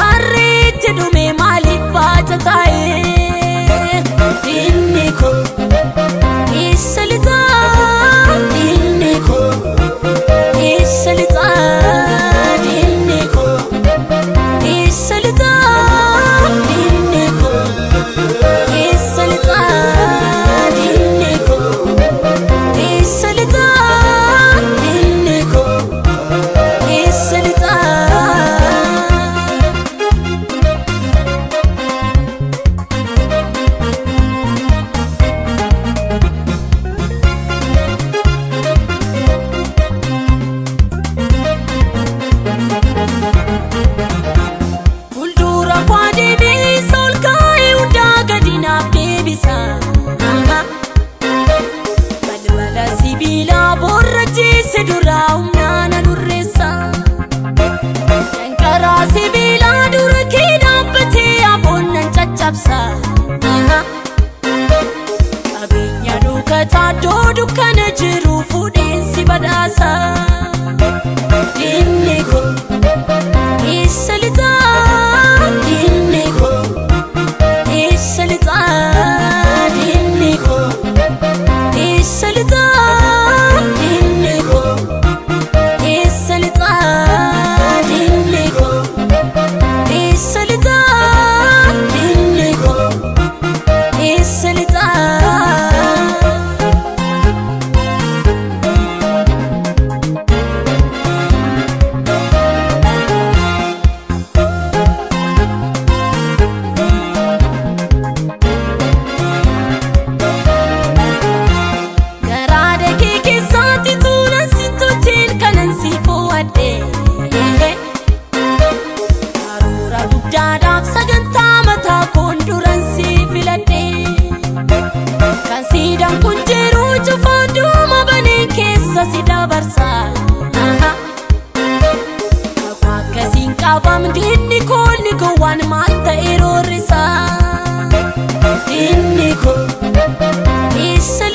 Barreetti dhume maaliif baata taa'ee? Diinni koo eessa lixaa? Diinni koo eessa lixaa? Diinni koo eessa lixaa? Diinni koo eessa lixaa? Diinni koo eessa lixaa? Diinni koo eessa lixaa? Fuuldura koo deebisa ol kaa'ee hundaa gadi naaf deebisa. Balbala sibiilaa boorrachiise duraa humnaa na durreessa. Danqaraa sibiilaa dura kee dhaabbatee aboon nan caccabsa. Qabeenya dhukataa iddoo dukkana jiru fuudheensi badhaasa. Diinni koo eessa lixaa? Diinni koo eessa lixaa? Diinni koo eessa lixaa? Diinni koo eessa lixaa? Diinni koo eessa lixaa? Diinni koo eessa lixaa? Garaa dakee keessaatti tuunan si tolcheen kanan si fo'adhe. Karoora guddaadhaaf sagantaa mataa koon duran si filadhe. Kan siidaan kun jiru cufaan duuma baneen keessa si dabarsa. Kakuu akkasiin qabam diinni koo ni gowwaan maal ta'e roorrisa. Diinni koo eessa